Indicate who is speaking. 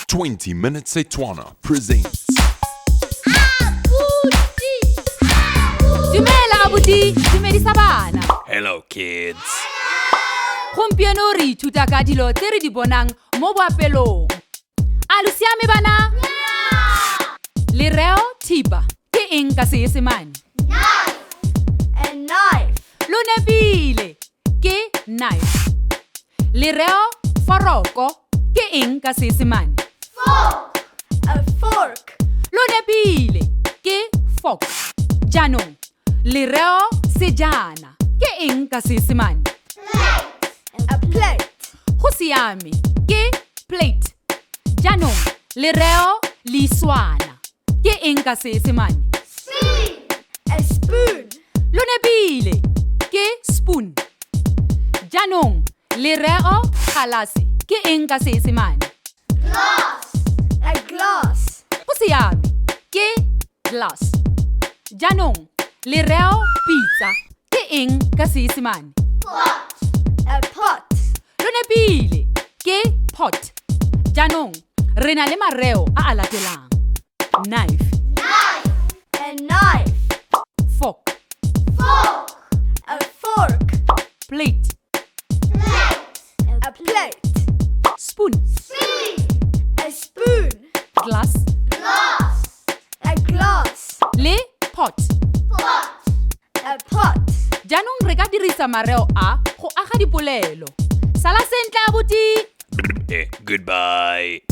Speaker 1: 20 Minute Setswana presents.
Speaker 2: Dumela abuti, dumedisa bana.
Speaker 3: Hello, kids.
Speaker 2: Gompieno re ithuta ka dilo tse re di bonang mo boapelong. A lo siame bana? Lereo thipa ke eng ka Seesemane?
Speaker 4: A knife.
Speaker 2: Lo nepile, ke knife. Lereo foroko ke eng ka Seesemane?
Speaker 4: Fork. A fork.
Speaker 2: Lo nepile, ke fork. Jaanong, lereo sejana ke eng ka Seesemane?
Speaker 4: A plate.
Speaker 2: Go siame, ke plate. Jaanong, lereo leiswana ke eng ka Seesemane?
Speaker 4: A spoon.
Speaker 2: Lo nepile, ke spoon. Jaanong, lereo galase ke eng ka Seesemane?
Speaker 4: Glass. A glass.
Speaker 2: Go siame, ke glass. Jaanong, lereo pitsa ke eng ka Seesemane?
Speaker 4: Pot. A pot.
Speaker 2: Lo nepile, ke pot. Jaanong, re na le mareo a a latelang: knife,
Speaker 4: A knife.
Speaker 2: Fork,
Speaker 4: Fork. A fork.
Speaker 2: Plate,
Speaker 4: A plate.
Speaker 2: Spoon,
Speaker 4: A spoon.
Speaker 2: Glass
Speaker 4: Glass. A glass.
Speaker 2: Le pot.
Speaker 4: Pot. A pot.
Speaker 2: Jaanong re ka dirisa mareo a go aga dipolelo. Sala sentle, abuti.
Speaker 3: Goodbye.